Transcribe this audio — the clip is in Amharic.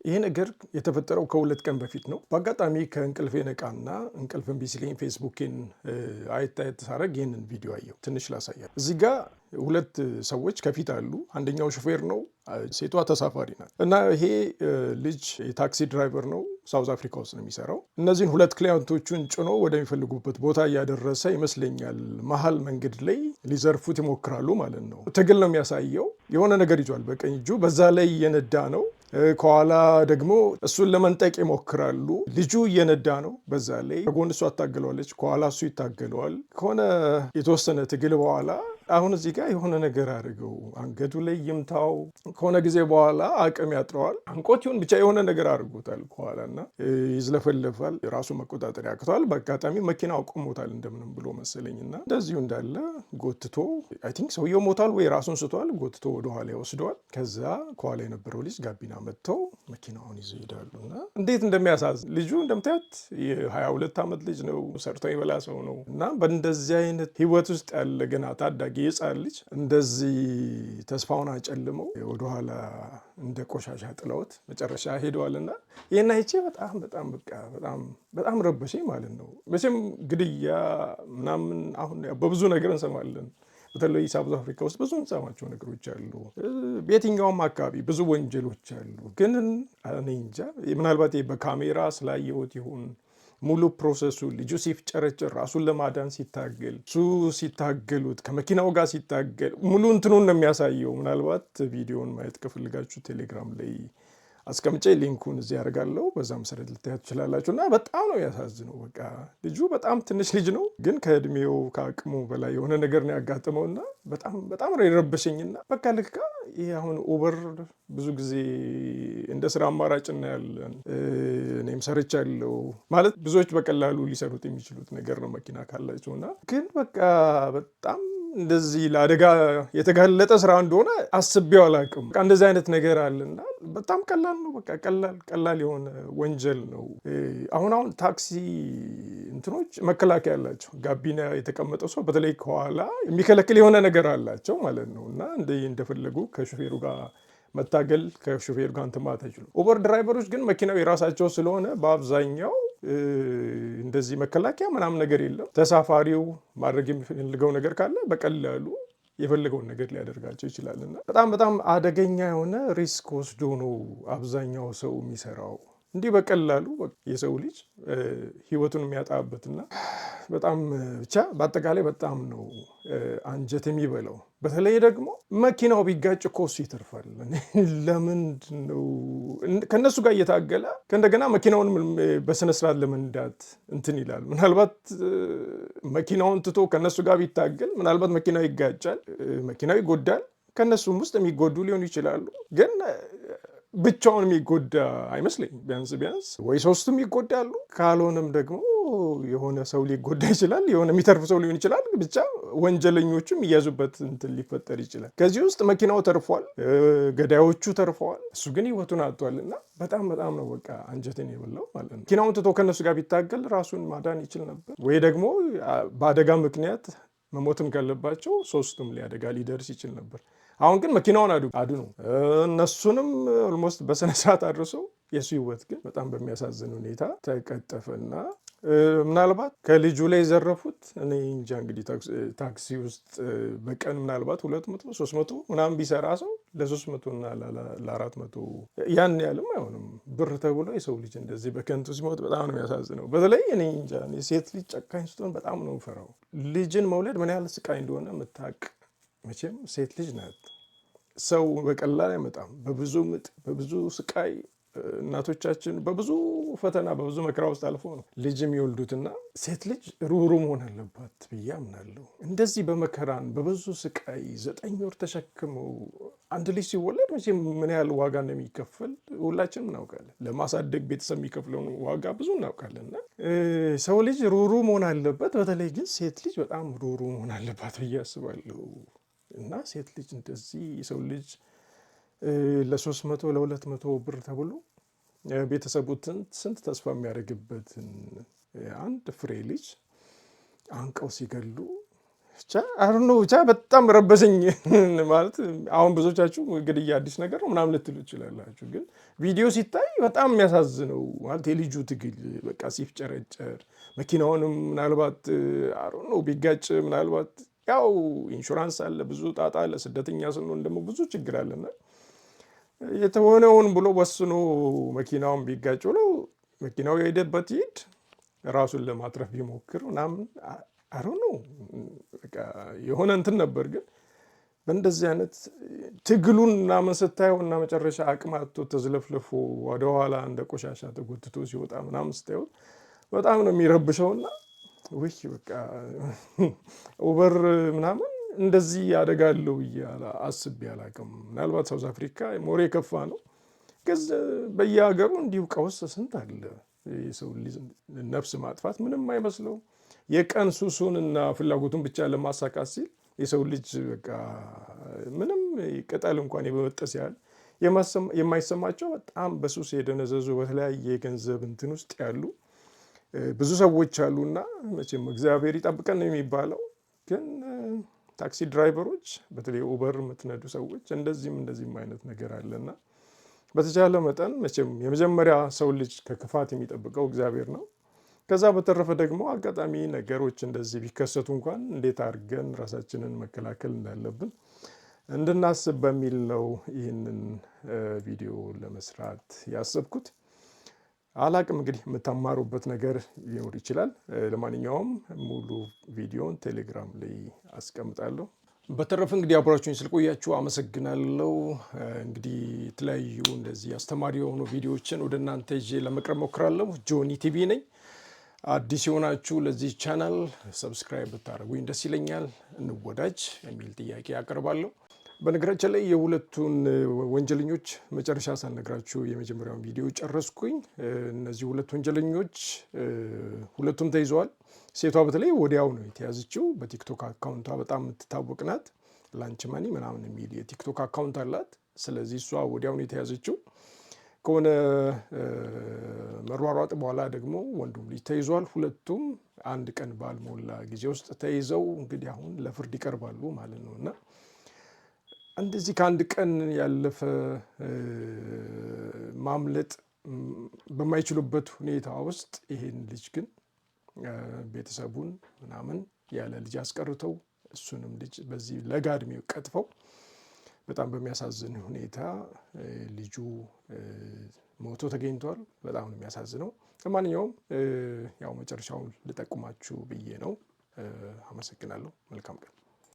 ይሄ ነገር የተፈጠረው ከ2 ቀን በፊት ነው። በአጋጣሚ ከእንቅልፌ ነቃና እንቅልፍ እምቢ ሲለኝ ፌስቡኬን አየት አየት ሳረግ ይህንን ቪዲዮ አየሁ። ትንሽ ላሳያችሁ። እዚህ ጋ ሁለት ሰዎች ከፊት አሉ። አንደኛው ሹፌር ነው፣ ሴቷ ተሳፋሪ ናት። እና ይሄ ልጅ የታክሲ driver ነው፣ South Africa ውስጥ ነው የሚሰራው። እነዚህን ሁለት client ኦቹን ጭኖ ወደሚፈልጉበት ቦታ እያደረሰ ይመስለኛል። መሀል መንገድ ላይ ሊዘርፉት ይሞክራሉ ማለት ነው። ትግል ነው የሚያሳየው። የሆነ ነገር ይዟል በቀኝ እጁ፣ በዛ ላይ እየነዳ ነው። ከኋላ ደግሞ እሱን ለመንጠቅ ይሞክራሉ። ልጁ እየነዳ ነው። በዛ ላይ ከጎን እሷ ትታገለዋለች፣ ከኋላ እሱ ይታገለዋል። ከሆነ የተወሰነ ትግል በኋላ አሁን እዚህ ጋር የሆነ ነገር አድርገው አንገቱ ላይ ይምታው፣ ከሆነ ጊዜ በኋላ አቅም ያጥረዋል። አንቆት ይሁን ብቻ የሆነ ነገር አድርጎታል ከኋላ እና ይዝለፈለፋል። ራሱ መቆጣጠር ያቅተዋል። በአጋጣሚ መኪና አቁሞታል እንደምንም ብሎ መሰለኝ እና እንደዚሁ እንዳለ ጎትቶ፣ I think ሰውየው ሞቷል ወይ ራሱን ስቷል። ጎትቶ ወደኋላ ይወስደዋል። ከዛ ከኋላ የነበረው ልጅ ጋቢና መጥተው መኪናውን ይዘው ይሄዳሉ። እና እንዴት እንደሚያሳዝን፣ ልጁ እንደምታዩት የ22 ዓመት ልጅ ነው። ሰርቶ የሚበላ ሰው ነው። እና በእንደዚህ አይነት ህይወት ውስጥ ያለ ገና ታዳጊ የህፃን ልጅ እንደዚህ ተስፋውን አጨልመው ወደኋላ እንደ ቆሻሻ ጥለውት መጨረሻ ሄደዋል። እና ይህን አይቼ በጣም በጣም በቃ በጣም በጣም ረበሸኝ ማለት ነው። መቼም ግድያ ምናምን አሁን በብዙ ነገር እንሰማለን። በተለይ South Africa ውስጥ ብዙ እንሰማቸው ነገሮች አሉ። በየትኛውም አካባቢ ብዙ ወንጀሎች አሉ። ግን እኔ እንጃ፣ ምናልባት በካሜራ ስላየሁት ይሁን፣ ሙሉ process ኡ ልጁ ሲፍጨረጨር፣ ራሱን ለማዳን ሲታገል፣ እሱ ሲታገሉት፣ ከመኪናው ጋር ሲታገል፣ ሙሉ እንትኑን ነው የሚያሳየው። ምናልባት ቪዲዮውን ማየት ከፈለጋችሁ ቴሌግራም ላይ አስቀምጬ link ኡን እዚህ ያደርጋለሁ። በዛ መሰረት ልታዩት ትችላላችሁ። እና በጣም ነው የሚያሳዝነው። በቃ ልጁ በጣም ትንሽ ልጅ ነው፣ ግን ከእድሜው ከአቅሙ በላይ የሆነ ነገር ነው ያጋጠመው እና በጣም በጣም ነው የረበሸኝና በቃ ልካ ይሄ አሁን Uber ብዙ ጊዜ እንደ ስራ አማራጭ እናያለን። እኔም ሰርቻለሁ፣ ማለት ብዙዎች በቀላሉ ሊሰሩት የሚችሉት ነገር ነው መኪና ካላቸው። እና ግን በቃ በጣም እንደዚህ ለአደጋ የተጋለጠ ስራ እንደሆነ አስቤው አላውቅም። በቃ እንደዚህ አይነት ነገር አለና በጣም ቀላል ነው። በቃ ቀላል ቀላል የሆነ ወንጀል ነው። አሁን አሁን ታክሲ እንትኖች መከላከያ አላቸው። ጋቢና የተቀመጠው ሰው በተለይ ከኋላ የሚከለክል የሆነ ነገር አላቸው ማለት ነው። እና እንደፈለጉ ከሹፌሩ ጋር መታገል፣ ከሹፌሩ ጋር እንትን ማለት አይችሉም። Uber driver ኦች ግን መኪናው የራሳቸው ስለሆነ በአብዛኛው እንደዚህ መከላከያ ምናምን ነገር የለም። ተሳፋሪው ማድረግ የሚፈልገው ነገር ካለ በቀላሉ የፈለገውን ነገር ሊያደርጋቸው ይችላል። እና በጣም በጣም አደገኛ የሆነ risk ወስዶ ነው አብዛኛው ሰው የሚሰራው። እንዲህ በቀላሉ የሰው ልጅ ህይወቱን የሚያጣበትና በጣም ብቻ በአጠቃላይ በጣም ነው አንጀት የሚበላው። በተለይ ደግሞ መኪናው ቢጋጭ እኮ እሱ ይተርፋል። ለምንድን ነው ከእነሱ ጋር እየታገለ ከእንደገና መኪናውን በስነስርዓት ለመንዳት እንትን ይላል? ምናልባት መኪናውን ትቶ ከእነሱ ጋር ቢታገል ምናልባት መኪናው ይጋጫል፣ መኪናው ይጎዳል። ከእነሱም ውስጥ የሚጎዱ ሊሆኑ ይችላሉ፣ ግን ብቻውን የሚጎዳ አይመስለኝም። ቢያንስ ቢያንስ ወይ ሶስቱም ይጎዳሉ፣ ካልሆነም ደግሞ የሆነ ሰው ሊጎዳ ይችላል፣ የሆነ የሚተርፍ ሰው ሊሆን ይችላል። ብቻ ወንጀለኞቹም የሚያዙበት እንትን ሊፈጠር ይችላል። ከዚህ ውስጥ መኪናው ተርፏል፣ ገዳዮቹ ተርፈዋል። እሱ ግን ህይወቱን አጥቷል። እና በጣም በጣም ነው በቃ አንጀቴን የበላው ማለት ነው። መኪናውን ትቶ ከነሱ ጋር ቢታገል ራሱን ማዳን ይችል ነበር። ወይ ደግሞ በአደጋ ምክንያት መሞትም ካለባቸው ሶስቱም ላይ አደጋ ሊደርስ ይችል ነበር። አሁን ግን መኪናውን አድኖ እነሱንም almost በስነ ስርዓት አድርሶ የእሱ ህይወት ግን በጣም በሚያሳዝን ሁኔታ ተቀጠፈና ምናልባት ከልጁ ላይ የዘረፉት እኔ እንጃ። እንግዲህ ታክሲ ውስጥ በቀን ምናልባት 200 300 ምናምን ቢሰራ ሰው ለ300 እና ለ400፣ ያን ያህልም አይሆንም ብር ተብሎ የሰው ልጅ እንደዚህ በከንቱ ሲሞት በጣም ነው የሚያሳዝነው። በተለይ እኔ እንጃ፣ ሴት ልጅ ጨካኝ ስትሆን በጣም ነው የምፈራው። ልጅን መውለድ ምን ያህል ስቃይ እንደሆነ የምታውቅ መቼም ሴት ልጅ ናት። ሰው በቀላል አይመጣም። በብዙ ምጥ፣ በብዙ ስቃይ፣ እናቶቻችን በብዙ ፈተና፣ በብዙ መከራ ውስጥ አልፎ ነው ልጅ የሚወልዱትና ሴት ልጅ ሩህሩህ መሆን አለባት ብዬ አምናለሁ። እንደዚህ በመከራን በብዙ ስቃይ 9 ወር ተሸክመው አንድ ልጅ ሲወለድ መቼም ምን ያህል ዋጋ እንደሚከፈል ሁላችንም እናውቃለን። ለማሳደግ ቤተሰብ የሚከፍለውን ዋጋ ብዙ እናውቃለን። እና ሰው ልጅ ሩህሩህ መሆን አለበት። በተለይ ግን ሴት ልጅ በጣም ሩህሩህ መሆን አለባት ብዬ አስባለሁ። እና ሴት ልጅ እንደዚህ የሰው ልጅ ለ300 ለ200 ብር ተብሎ ቤተሰቡ ስንት ተስፋ የሚያደርግበትን አንድ ፍሬ ልጅ አንቀው ሲገሉ ብቻ አሁን ነው ብቻ በጣም ረበሰኝ። ማለት አሁን ብዙዎቻችሁ ግድያ አዲስ ነገር ነው ምናምን ልትሉ ትችላላችሁ፣ ግን ቪዲዮ ሲታይ በጣም የሚያሳዝነው ማለት የልጁ ትግል በቃ ሲፍጨረጨር መኪናውንም ምናልባት አሮ ነው ቢጋጭ ምናልባት ያው ኢንሹራንስ አለ፣ ብዙ ጣጣ አለ። ስደተኛ ስንሆን ደግሞ ብዙ ችግር አለና የተሆነውን ብሎ ወስኖ መኪናውን ቢጋጭ ብሎ መኪናው የሄደበት ይሂድ ራሱን ለማትረፍ ቢሞክር ምናምን አሮ ነው በቃ የሆነ እንትን ነበር። ግን በእንደዚህ አይነት ትግሉን ምናምን ስታየው እና መጨረሻ አቅም አጥቶ ተዝለፍልፎ ወደኋላ እንደ ቆሻሻ ተጎትቶ ሲወጣ ምናምን ስታየው በጣም ነው የሚረብሸውና ውይ በቃ Uber ምናምን እንደዚህ ያደጋለው ብዬ አስቤ አላውቅም። ምናልባት South Africa more የከፋ ነው። በየሀገሩ እንዲሁ ቀውስ ስንት አለ። የሰው ልጅ ነፍስ ማጥፋት ምንም አይመስለው። የቀን ሱሱን እና ፍላጎቱን ብቻ ለማሳካት ሲል የሰው ልጅ በቃ ምንም ቅጠል እንኳን የመበጠስ ያህል የማይሰማቸው በጣም በሱስ የደነዘዙ በተለያየ የገንዘብ እንትን ውስጥ ያሉ ብዙ ሰዎች አሉና መቼም እግዚአብሔር ይጠብቀን ነው የሚባለው። ግን ታክሲ driver ኦች በተለይ Uber የምትነዱ ሰዎች እንደዚህም እንደዚህም አይነት ነገር አለና በተቻለ መጠን መቼም የመጀመሪያ ሰው ልጅ ከክፋት የሚጠብቀው እግዚአብሔር ነው። ከዛ በተረፈ ደግሞ አጋጣሚ ነገሮች እንደዚህ ቢከሰቱ እንኳን እንዴት አድርገን ራሳችንን መከላከል እንዳለብን እንድናስብ በሚል ነው ይህንን ቪዲዮ ለመስራት ያሰብኩት። አላቅም እንግዲህ የምታማሩበት ነገር ሊኖር ይችላል። ለማንኛውም ሙሉ ቪዲዮን ቴሌግራም ላይ አስቀምጣለሁ። በተረፈ እንግዲህ አብራችሁኝ ስለቆያችሁ አመሰግናለሁ። እንግዲህ የተለያዩ እንደዚህ አስተማሪ የሆኑ ቪዲዮዎችን ወደ እናንተ ይዤ ለመቅረብ ሞክራለሁ። ጆኒ ቲቪ ነኝ። አዲስ የሆናችሁ ለዚህ channel subscribe ብታደርጉኝ ደስ ይለኛል። እንወዳጅ የሚል ጥያቄ አቀርባለሁ። በነገራችን ላይ የሁለቱን ወንጀለኞች መጨረሻ ሳልነግራችሁ የመጀመሪያውን ቪዲዮ ጨረስኩኝ። እነዚህ ሁለት ወንጀለኞች ሁለቱም ተይዘዋል። ሴቷ በተለይ ወዲያው ነው የተያዘችው። በ TikTok account ቷ በጣም የምትታወቅ ናት። ላንች money ምናምን የሚል የ TikTok account አላት። ስለዚህ እሷ ወዲያው ነው የተያዘችው። ከሆነ መሯሯጥ በኋላ ደግሞ ወንዱም ልጅ ተይዟል። ሁለቱም አንድ ቀን ባልሞላ ጊዜ ውስጥ ተይዘው እንግዲህ አሁን ለፍርድ ይቀርባሉ ማለት ነው እና እንደዚህ ከአንድ ቀን ያለፈ ማምለጥ በማይችሉበት ሁኔታ ውስጥ ይሄን ልጅ ግን ቤተሰቡን ምናምን ያለ ልጅ አስቀርተው እሱንም ልጅ በዚህ ለጋ እድሜው ቀጥፈው በጣም በሚያሳዝን ሁኔታ ልጁ ሞቶ ተገኝቷል። በጣም ነው የሚያሳዝነው። ለማንኛውም ያው መጨረሻውን ልጠቁማችሁ ብዬ ነው። አመሰግናለሁ። መልካም ቀን።